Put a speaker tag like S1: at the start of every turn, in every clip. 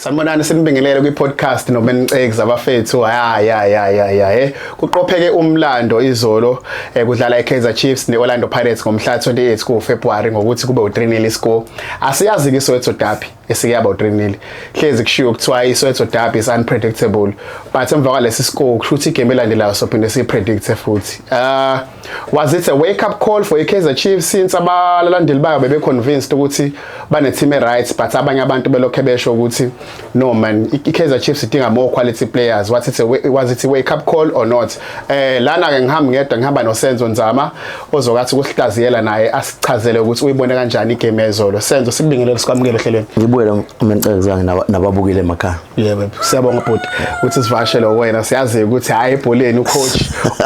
S1: Sanibonani, sinibingelele kwi-podcast noMnceki abafethu. Ya ya ya ya ya, kuqopheke umlando izolo kudlala iKaizer Chiefs neOrlando Pirates ngomhla 28 kuFebruary ngokuthi kube u3-0 score. Asiyazi ke iSoweto Derby esike yaba u3-0. Hlezi kushiwo kuthiwa iSoweto Derby is unpredictable, but emva kwalesi score kusho ukuthi igame elandelayo sophinde siyipredict futhi. Was it a wake up call for iKaizer Chiefs, since abalandeli bayo bebe convinced ukuthi bane team right, but abanye abantu belokhe besho ukuthi no man, iKaizer Chiefs idinga more quality players? What it a was it a wake up call or not? Lana ke ngihamba ngedwa, ngihamba noSenzo Nzama ozokathi ukusihlaziyela naye asichazele ukuthi uyibone kanjani igame yezolo. Senzo, sikubingelele, sikwamukele ehlelweni.
S2: Ngibuyele uMnceki zange nababukile emakhaya.
S1: Yebo, siyabonga bhuti ukuthi sivashele wena. Siyazi ukuthi hayi, ebholeni ucoach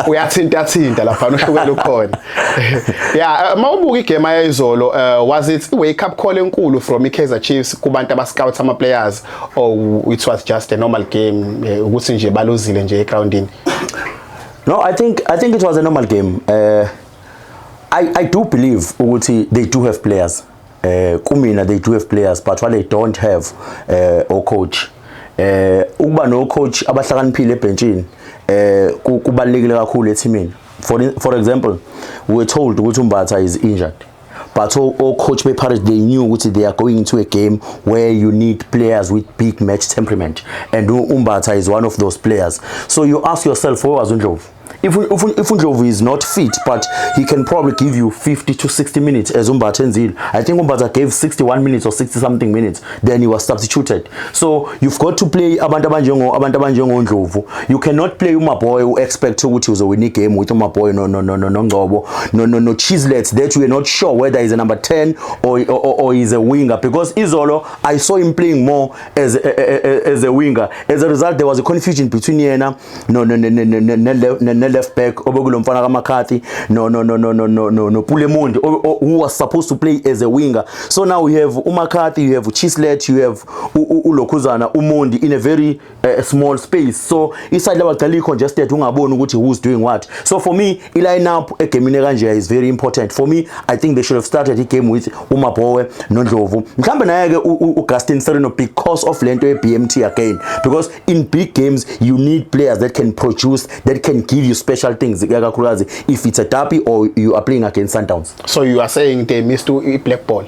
S1: uyathinta thinta lapha, ushukela ukhona. Yeah, mawubuka igame ayizolo, was it a wake up call enkulu from iKaizer Chiefs kubantu aba scout ama players, or it was just a normal game, ukuthi nje baluzile nje egroundini?
S2: No, I think it was a normal game. I do believe ukuthi they do have players. Kumina they do have players, but what they don't have o coach. Ukuba no coach abahlakaniphile ebenchini kubalekile kakhulu ethimini. For example, we were told ukuthi uMbatha is injured. But all coach be Pirates, they knew ukuthi they are going into a game where you need players with big match temperament, and uMbatha is one of those players. So you ask yourself, where was uNdlovu? If uNdlovu is not fit, but he can probably give you 50 to 60 minutes as uMbatha enzile. I think uMbatha gave 61 minutes or 60 something minutes, then he was substituted. So you've got to play abantu abanjengo Ndlovu. You cannot play uMaboy, who expect ukuthi uzowin igame with uMaboy, no no Ngcobo, no Chislett that we are not sure whether he's a number 10 or he's a winger, because izolo I saw him playing more as a winger. As a result, there was a confusion between yena no left back obekulo mfana kaMcCarthy, no Pule Mmodi, who was supposed to play as a winger. So now we have uMcCarthy, you have Chislett, you have uLokhuzana uMondi in a very small space. So iside labadlali congested, ungaboni ukuthi who's doing what. So for me, i-line up egemini kanje is very important. For me, I think they should have started the game with uMaboe noNdlovu, mhlambe naye ke uGaston Sirino, because of lento ye-BMT again, because in big games you need players that can produce, that can give you special things, kakhulukazi if it's a derby or you are playing against Sundowns.
S1: So you are saying they missed i-black ball?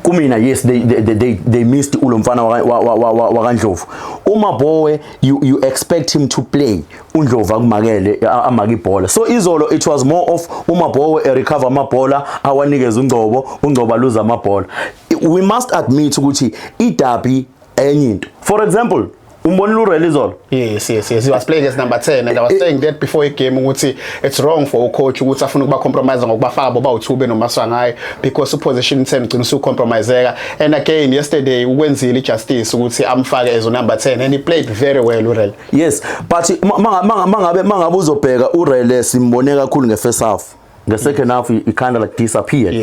S2: Kumina, yes, they missed ulo mfana wakaNdlovu. uMaboe, you expect him to play, uNdlovu akumakele, amake ibhola. So izolo it was more of uMaboe e recover amabhola, awanikeza uNgcobo, uNgcobo aluza amabhola. We must admit ukuthi iderby enye into. For example, umbonile uRele izolo?
S1: Yes. He was playing as number 10 and I was saying that before a game ukuthi it's wrong for ucoach ukuthi afune ukuba compromise ngokubafaka boba u2 noMaswangayi, because uposition 10 ugcina usucompromiseka. And again yesterday ukwenzile ijustice ukuthi amfake as number 10 and he played very well, uRele.
S2: Yes, but mangabe uzobheka uRele, simbone kakhulu nge-first half. Nge-second half he kind of like disappeared.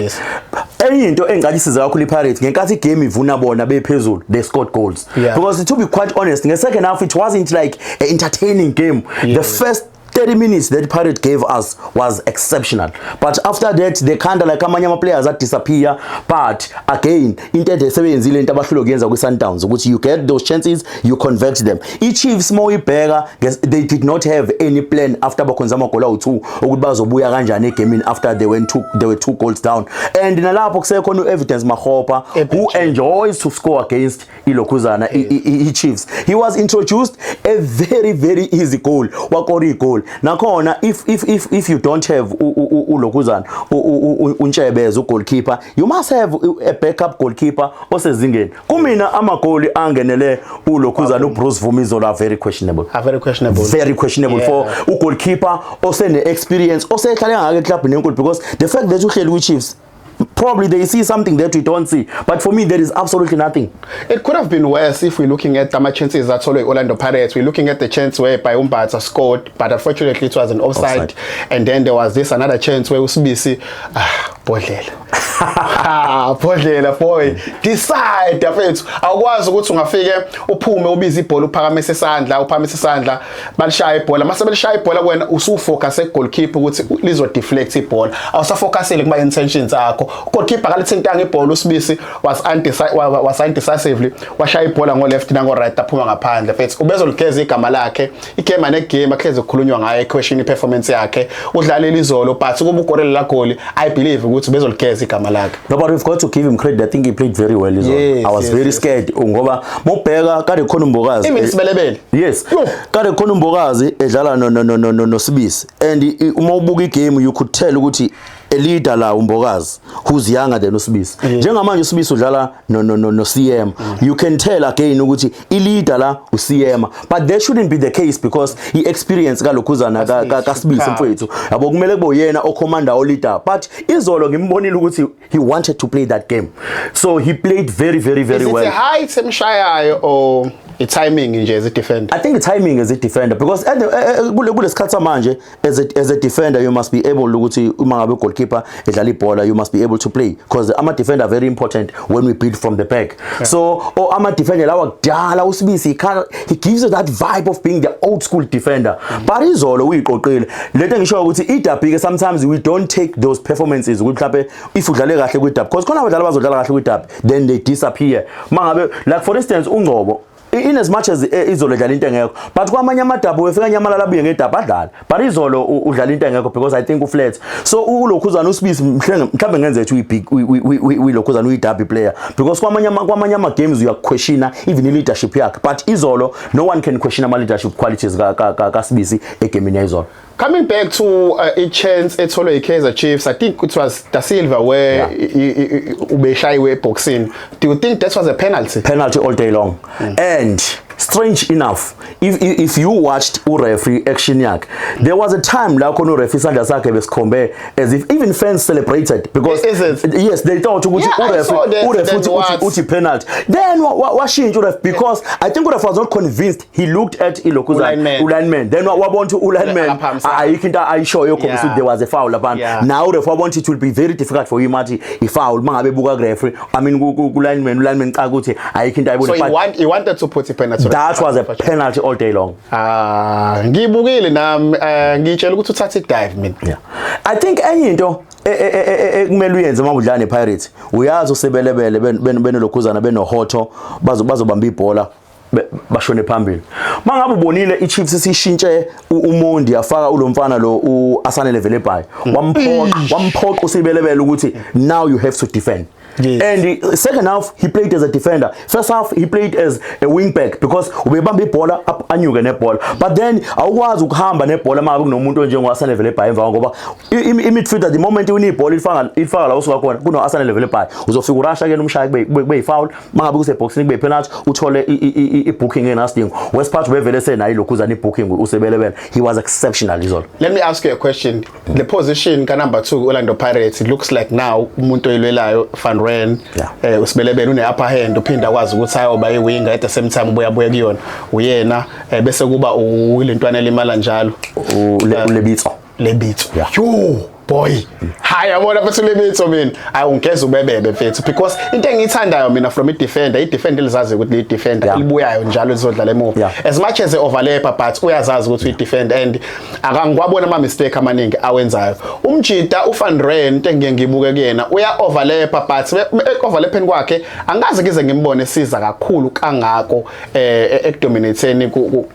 S2: Enye into engicacisiza kakhulu, iPirates ngenkathi igame ivuna bona bephezulu, they scored goals. Because to be quite honest, nge-second half it wasn't like an entertaining game. The first 30 minutes that Pirate gave us was exceptional, but after that they kind of like amanye ama-players that disappear. But again, into esebenzile, into abahlulwe kuyenza kwi-Sundowns, ukuthi you get those chances, you convert them. I-Chiefs uma uyibheka, they did not have any plan after bakhonza amagoli awu-2 ukuthi bazobuya kanjani egamini after they were two goals down. And nalapho kusekhona u-Evidence Makgopa, who enjoys to score against ilokhuzana i-Chiefs. He was introduced, a very very easy goal, wakora igoli nakhona. If you don't have ulokhuzana uNtshebeza ugoalkeeper, you must have a backup goalkeeper osezingeni. Kumina amagoli angenele ulokhuzana uBruce Bvuma izolo are very questionable.
S1: Are very questionable.
S2: Very questionable for ugoalkeeper osene experience, osehlale ngake eclub nenkulu, because the fact that uhleli kwi-Chiefs, probably they see something that we don't see, but for me there is absolutely nothing.
S1: It could have been worse if we're looking at ama chances atholwe Orlando Pirates. We're looking at the chance whereby uMbatha scored, but unfortunately it was an offside.
S2: Offside.
S1: And then there was this another chance where uSibisi, Bhodlela. Ha, bhodlela boy. Decide, mfethu. Awukwazi ukuthi ungafike uphume ubize ibhola, uphakamise isandla, uphakamise isandla, balishaya ibhola. Mase belishaya ibhola kuwena, usufocus e-goalkeeper ukuthi lizo deflect ibhola. Awusafocusile kuma intentions akho. Goalkeeper akalithintanga ibhola. USibisi was undecisively washaya ibhola ngo left nango right, aphuma ngaphandle. Mfethu, ubezoligeza igama lakhe igame negame, ahleze kukhulunywa ngaye, question iperformance yakhe. Udlalile izolo, but kuba ugolele la goli, I believe ukuthi ubezoligeza igama lakhe.
S2: No, but we've got to give him credit. I think he played very well izolo. I was very scared ngoba mubheka kade khona uMbokazi.
S1: Even Sibelebele.
S2: Yes.
S1: Yo.
S2: Kade khona uMbokazi edlala no Sibisi, and uma ubuka igame you could tell ukuthi a leader la uMbokazi, who's younger than uSibisi. Njengamanje uSibisi udlala no CM. You can tell again ukuthi i leader la uCM, but that shouldn't be the case because i experience kalokhuzana kaSibisi, mfowethu, yabo, kumele kube uyena ocommander, o leader, but izolo ngimbonile ukuthi he wanted to play that game, so he played very, very, very
S1: Is it
S2: well.
S1: a height emshayayo or i-timing nje as a defender?
S2: I think the timing as a defender, because at the, kulesikhathi samanje as a defender you must be able ukuthi uma ngabe goalkeeper edlala ibhola, you must be able to play, because ama defender are very important when we build from the back. So or ama defender lawa kudala, uSibisi, he gives you that vibe of being the old school defender, but izolo uyiqoqile lento. Engisho ukuthi iderby ke, sometimes we don't take those performances ukuthi mhlawumbe if udlale kahle kwi derby, because khona abadlali abazodlala kahle kwi derby, then they disappear. Mangabe, like for instance, uNgcobo, in as much as izolo edlala into engekho, but kwamanye amaderby wefika nyamalala abuye ngederby adlala, but izolo udlala into engekho because I think uflat. So ulokhuzana uSibisi mhlambe ngenze ethi uyi-big uyilokhuzana uyi-derby player, because kwamanye ama games uyaquestiona even i-leadership yakhe, but izolo no one can question ama leadership qualities kaSibisi egamini yayizolo.
S1: Coming back to a chance etholwe i-Kaizer Chiefs, I think it was Da Silva where ubeshayiwe eboxini. Do you think that was a penalty?
S2: Penalty all day long. And strange enough, if you watched ureferee action yakhe, there was a time la khona ureferee isandla sakhe besikhombe as if even fans celebrated because
S1: Is it?
S2: Yes, they thought ukuthi
S1: Yeah, I saw that,
S2: ureferee
S1: then what?
S2: uthi penalty, then washintsha uref because I think uref was not convinced. He looked at ilokhuzana
S1: Ulineman.
S2: Ulineman, then wabona ukuthi ulineman
S1: Akaphambisana.
S2: Ayikho into ayishoyo ekhombisa ukuthi there was a foul laphana. Now uref wabona ukuthi it will be very difficult for him athi i-foul mangabe ebuka ku-referee, I mean ku-lineman, u-lineman cha ukuthi ayikho into ayibona.
S1: So
S2: But
S1: he wanted to put a penalty.
S2: That was a penalty all day long.
S1: Ah, ngibukile nami, ngitshela ukuthi uthathe i-dive mina.
S2: Yeah, I think enye into ekumele uyenze uma udlala nePirates, uyazi uSebelebele benolokhuzana benoHotto bazobamba ibhola bashone phambili. Mangabe ubonile iChiefs isishintshe uMondi, yafaka ulomfana lo uAsanele Velebayi, wamphoqa uSibelebele ukuthi now you have to defend. And the second half he played as a defender. First half he played as a wing back because ubebamba ibhola anyuke nebhola. But then awukwazi ukuhamba nebhola uma kunomuntu onjengo-Asanele Velebayi emva, ngoba i-midfielder, the moment win ibhola, ilifaka la usuka khona kuno Asanele Velebayi, uzofika urasha ke umshaya, kube yifoul. Mangabe kuseboxini kube penalty, uthole i-booking engasidingo. West Part bevele senayo ilokhuzana i-booking uSebelebele. He was exceptional izolo.
S1: Let me ask you a question. The position ka number 2 Orlando Pirates, it looks like now umuntu oyilwelayo Van Rooyen, uSibelebele une upper hand, uphinda akwazi ukuthi ayoba i-winger at the same time, ubuya buya kuyona uyena, bese kuba ulentwana elimala njalo.
S2: uLebitso.
S1: Lebitso.
S2: Yeah.
S1: Yo boy, hayi, yabona futhi uLebitso, mina ayungigeza ubebebe mfethu, because into engiyithandayo mina from i-defender, i-defender elizazi ukuthi li-defender elibuyayo njalo lizodlala emuva, as much as overlap, but uyazazi ukuthi uyi-defender and akangiwabona ama mistake amaningi awenzayo umjita uVan Rooyen. Into engike ngibuke kuyena, uya overlap, but overlapping kwakhe angaze ngize ngimbone siza kakhulu kangako ekudominateni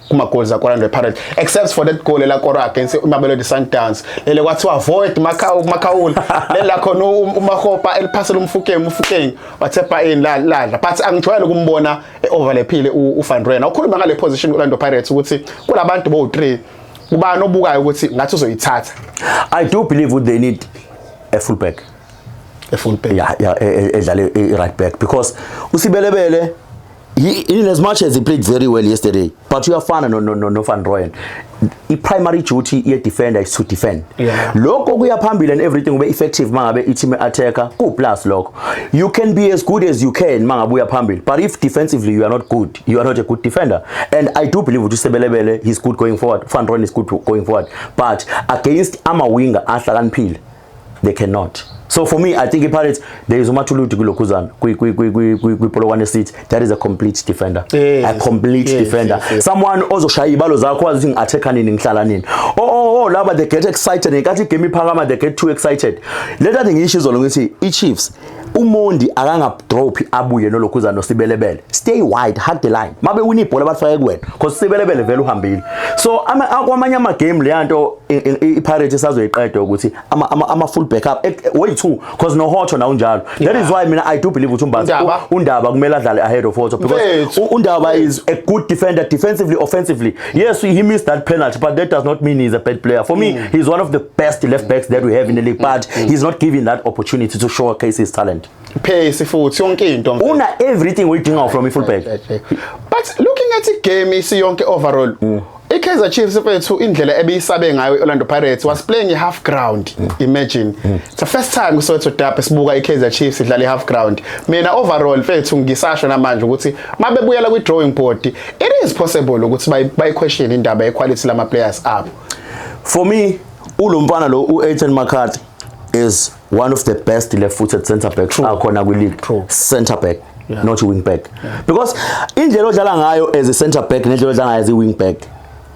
S1: kuma goals akwa-Orlando Pirates, except for that goal elakora against iMamelodi Sundowns, lele kwathiwa void Makhawula, leli la khona uMahopa eliphasela uMofokeng, uMofokeng wathepa in ladla, but angijwayele ukumbona overlaphile uVan Rooyen. Awukhuluma ngale position Orlando Pirates ukuthi kulabantu bo3, ubani obukayo ukuthi ngathi uzoyithatha?
S2: I do believe they need a full back.
S1: A full back.
S2: Yeah, edlale i-right back, because uSibelebele, he, in as much as he played very well yesterday, but uyafana no Van Rooyen. I-primary duty ye-defender is to defend. Lokho kuya phambili and everything ube effective mangabe i-team attacker ku plus lokho. You can be as good as you can mangabe uya phambili, but if defensively you are not good, you are not a good defender. And I do believe ukuthi uSebelebele, he's good going forward, Van Rooyen is good going forward, but against ama winger ahlakaniphile, They cannot. So for me, I think iPirates, there is uMatuludi kulokhuzana kwiPolokwane City. That is a complete defender. A complete defender. Someone ozoshaya ibalo zakho, wazi ukuthi ngi-attack nini, ngihlala nini. Oh, laba, they get excited ngenkathi igame iphakama, they get too excited. Leta ngisho izolo ngithi iChiefs, uMondi akangadrop abuye nolokhuzana noSibelebele. Stay wide, hug the line. Mabe wina ibhola, balifake kuwena because Sibelebele vele uhambile. So kwamanye ama game leyanto iPirates isazoyiqeda ukuthi ama full backup way two, because no Hotto na unjalo. That is why mina I do believe ukuthi uMbatha,
S1: Undaba.
S2: uNdaba kumele adlale ahead of Hotto because
S1: Mfethu.
S2: uNdaba is a good defender defensively, offensively. Yes, he missed that penalty, but that does not mean he's a bad player. For me, he's one of the best left backs that we have in the league, but he's not given that opportunity to showcase his talent.
S1: Pace futhi, yonke into, mfethu.
S2: Una everything uyidinga from i-full back.
S1: But looking at igame isiyonke overall, iKaizer Chiefs, mfethu, indlela ebiyisabe ngayo iOrlando Pirates, was playing a half ground. Imagine. It's the first time kuSoweto Derby sibuka iKaizer Chiefs idlala i-half ground. Mina overall, mfethu, ngisasho namanje ukuthi mabebuyela kwi drawing board, it is possible ukuthi bayi question indaba yequality lama players abo.
S2: For me, ulomfana lo, u-Ethan McCarthy, is one of the best left-footed center backs akhona kwi-league.
S1: True.
S2: Center back, not wing back, because indlela odlala ngayo as a center back nendlela odlala ngayo as a wing back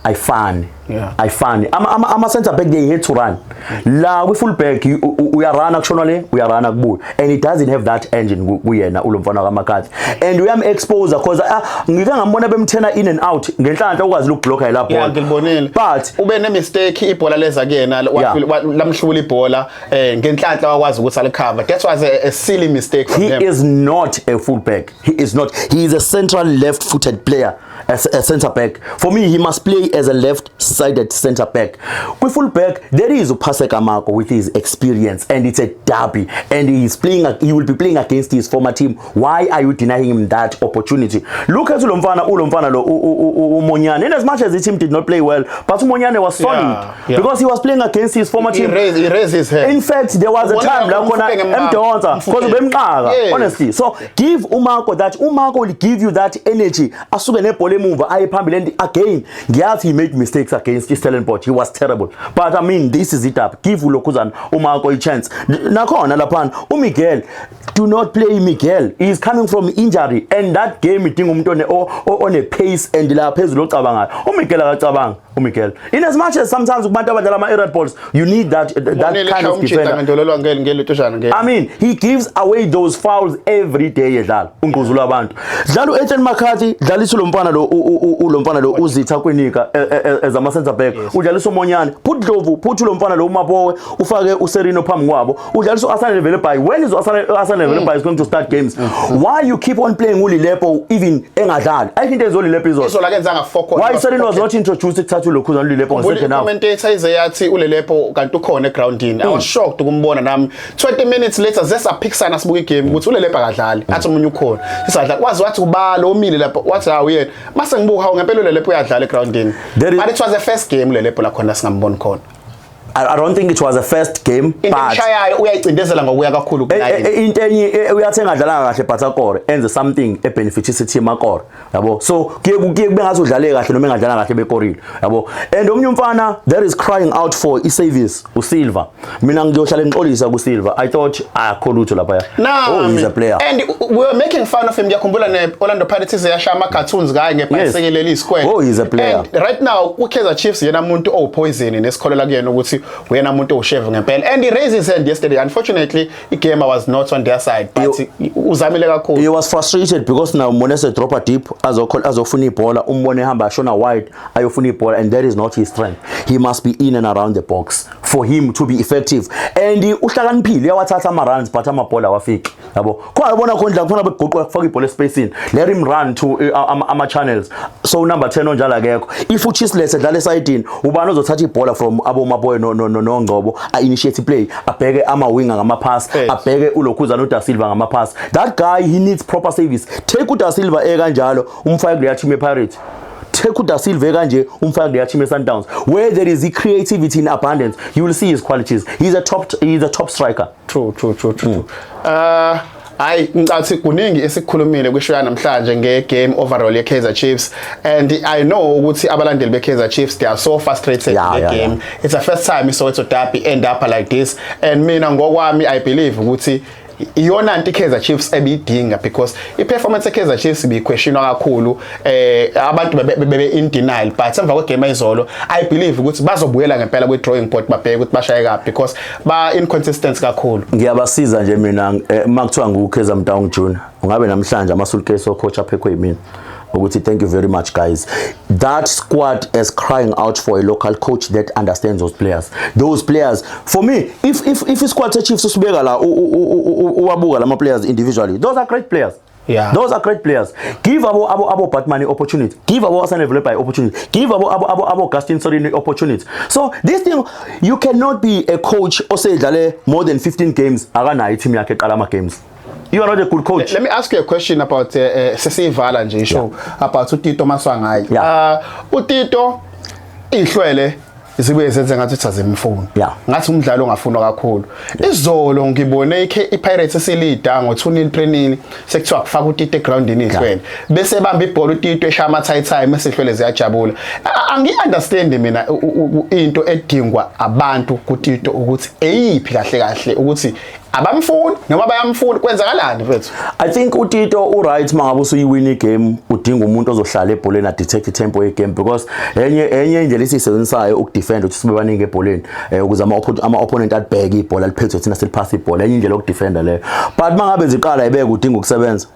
S2: ayifani. Ayifani. Ama center back, they hate to run. La kwi full back uyarana kushona le, uyarana kubuya, and he doesn't have that engine kuyena ulomfana kaMcCarthy, and uyam expose because ngike ngambona bemthena in and out. Ngenhlanhla ukwazi ukublock la
S1: Yeah,
S2: ball.
S1: Ngilibonile.
S2: But
S1: ube ne mistake, ibhola leza kuyena, lamhlula ibhola, ngenhlanhla wakwazi ukuthi alicover. That was a silly mistake from
S2: He
S1: him.
S2: Is not a fullback. He is not. He is a central left-footed player, as a centre back. For me, he must play as a left-sided centre back. With full back, there is uPaseka Mako with his experience, and it's a derby, and he is playing. He will be playing against his former team. Why are you denying him that opportunity? Look at ulomfana, ulomfana lo uMonyane. In as much as the team did not play well, but uMonyane was solid because he was playing against his former team.
S1: He raised his hand.
S2: In fact, there was a
S1: Ubona
S2: time la khona
S1: umfukeng embamba.
S2: emdonsa because
S1: Umfukeng.
S2: ubemqaka, honestly. So give uMarco that. UMarco will give you that energy, asuke nebhola emuva aye phambili. And again, ngiyazi he made mistakes against Stellenbosch, he was terrible, but I mean, this is it up. Give ulokhuzana uMarco a chance. Nakhona laphana uMiguel, do not play Miguel. He is coming from injury, and that game idinga umuntu one pace and la phezulu ocabangayo. uMiguel akacabanga uMiguel. In as much as sometimes kubantu abadlala ama aerial balls, you need that kind of defender.
S1: Ngendololwa ngelutshana nge
S2: I mean, he gives away those fouls every day edlala. Ungquzula abantu. Dlala uEthan McCarthy, dlalisa lo mfana lo lo mfana lo uZitha Kwinika as ama center back. Udlalisa uMonyane, put Ndlovu, put lo mfana lo uMaboe, ufake uSerino phambi kwabo. Udlalisa uAsane Velebayi. When is uAsane Velebayi is going to start games? Why you keep on playing uLilepo even engadlali? Ayikho into ezolilepo izolo.
S1: Izolo akenzanga four.
S2: Why Serino was not introduced kuthathwa ulokhuzana uLilepo second half?
S1: Commentator ize yathi uLelepo kanti ukhona egroundini. I was shocked ukumbona nami. 20 minutes later zesaphikisana sibuka igame ukuthi uLelepo akadlali. Athi omunye ukhona. Sisadlala. Wazi wathi ubalo omile lapho, wathi hawu yena. Mase ngibuka, hawu, ngempela uLelepo uyadlala egroundini. But it was the first game uLelepo la khona singamboni khona.
S2: I don't think it was a first game,
S1: Into
S2: but
S1: emshayayo uyayicindezela ngokuya kakhulu kunayini.
S2: Into enye, uyathi engadlalanga kahle but akore, enze something ebenefitisa team, akore, yabo. So kuye kube ngathi udlale kahle noma engadlalanga kahle, bekorile, yabo. And omunye umfana there is crying out for i-service, uSilva. Mina ngiyohlala ngixolisa kuSilva. I thought akho lutho lapha. Oh, he's a player.
S1: And we were making fun of him. Ngiyakhumbula ne-Orlando Pirates ize yashaya ama-cartoons ngaye ngebhayisikili eliyisquare.
S2: Oh, he's a player.
S1: And right now ku-Kaizer Chiefs yena muntu owupoison, nesikholela kuyena ukuthi uyena muntu owushevu ngempela, and he raised his hand yesterday. Unfortunately, igame was not on their side, but uzamile kakhulu.
S2: He was frustrated because now Monese dropa deep azofuna ibhola, umbone ehamba ashona wide ayofuna ibhola, and that is not his strength. He must be in and around the box for him to be effective, and uhlakaniphile, uyawathatha ama runs, but amabhola awafiki, yabo. Khona bona khona khona beguqwa kufaka ibhola espacini, let him run to ama channels. So number 10 onjalo akekho. If uChislett edlala esayidini, ubani ozothatha ibhola from abo Maboy no Ngcobo, a initiate play, abheke ama winger ngama pass, abheke ulokhuzana uDa Silva ngama pass? That guy, he needs proper service. Take uDa Silva ekanjalo, umfake kuleya team ePirates. Take uDa Silva kanje, umfake kuleya team eSundowns where there is creativity in abundance. You will see his qualities. He's a top striker.
S1: True. Hayi, ngicathi kuningi esikukhulumile kwishow namhlanje nge-game overall ye-Kaizer Chiefs, and I know ukuthi abalandeli be-Kaizer Chiefs, they are so frustrated nge-game. It's the first time iSoweto Derby end up like this, and mina ngokwami I believe ukuthi iyona nto iKaizer Chiefs ebidinga, because iperformance yeKaizer Chiefs ibiquestionwa kakhulu, abantu bebe in denial, but emva kwegame ayizolo I believe ukuthi bazobuyela ngempela kwi drawing board, babheke ukuthi bashaye kabi, because ba inconsistent kakhulu.
S2: Ngiyabasiza nje mina, makuthiwa nguKaizer Motaung Junior, ungabe namhlanje ama-suitcase ocoach aphekwe yimina ukuthi thank you very much, guys. That squad is crying out for a local coach that understands those players. Those players, for me, if isquad se-Chiefs usibeka la, uwabuka lama players individually, those are great players. Those are great players. Give abo Batman opportunity. Give abo Asane Velebayi opportunity. Give abo Gaston Sirino opportunity. So this thing, you cannot be a coach osedlale more than 15 games akanayo team yakhe eqala ama games. You are not a good coach.
S1: Let me ask you a question about sesiyivala nje ishow, about uTito Maswanganyi. UTito, ihlwele zibuye zenze ngathi uthi azimfuni. Ngathi umdlalo ongafunwa kakhulu. Izolo ngibone iPirates esilida ngo 2-0 3-0, sekuthiwa kufaka uTito egroundini ihlwele. Bese bamba ibhola uTito eshaya ama tight time, esihlwele ziyajabula. Angi understand mina into edingwa abantu kuTito, ukuthi eyiphi kahle kahle, ukuthi abamfuni noma bayamfuna, kwenzakalani mfethu?
S2: I think uTito uright mangabe usuyiwin igame, udinga umuntu ozohlala ebholeni, adetect itempo yegame, because enye indlela esiyisebenzisayo ukudefend ukuthi sibe baningi ebholeni, ukuze ama opponent alibheke ibhola liphethwe thina, siliphasa ibhola. Enye indlela yokudefenda leyo, but mangabe ziqala ibeke udinga ukusebenza,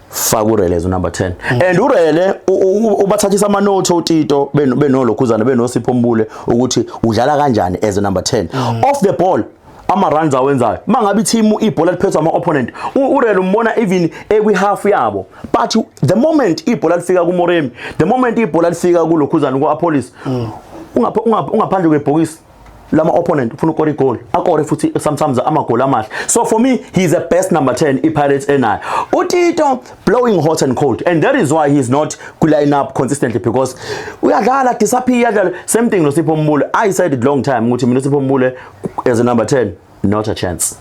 S2: faka uRele as number 10, and uRele ubathathisa ama notes uTito benolokhuzana benoSipho Mbule ukuthi udlala kanjani as a number 10 off the ball, ama runs awenzayo mangabe team ibhola liphethwe ama opponent. uRele umbona even ekwi half yabo, but the moment ibhola lifika kuMoremi, the moment ibhola lifika kulokhuzana ku-Appollis, ungaphandle kwebhokisi lama opponent ufuna ukora igoli, akore futhi sometimes amagoli amahle. So for me, he's the best number 10 iPirates enayo. uTito blowing hot and cold, and that is why he's not ku line up consistently, because uyadlala, disappear, uyadlala. Same thing noSipho Mbule. I said it long time ukuthi mina uSipho Mbule as a number 10, not a chance.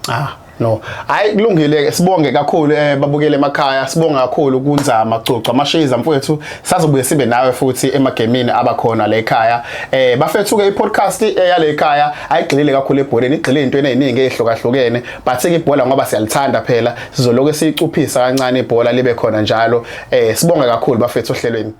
S1: Ah no, hayi, kulungile ke, sibonge kakhulu babukele emakhaya, sibonge kakhulu kunzama coca amashiza mfowethu, sazobuye sibe nawe futhi emagemini abakhona la ekhaya. Bafethu ke, i-podcast yale ekhaya ayigxilile kakhulu ebholeni, igxile ezintweni eziningi ezihlukahlukene, but ke ibhola ngoba siyalithanda phela, sizoloke siyicuphisa kancane ibhola libe khona njalo. Sibonge kakhulu bafethu ohlelweni.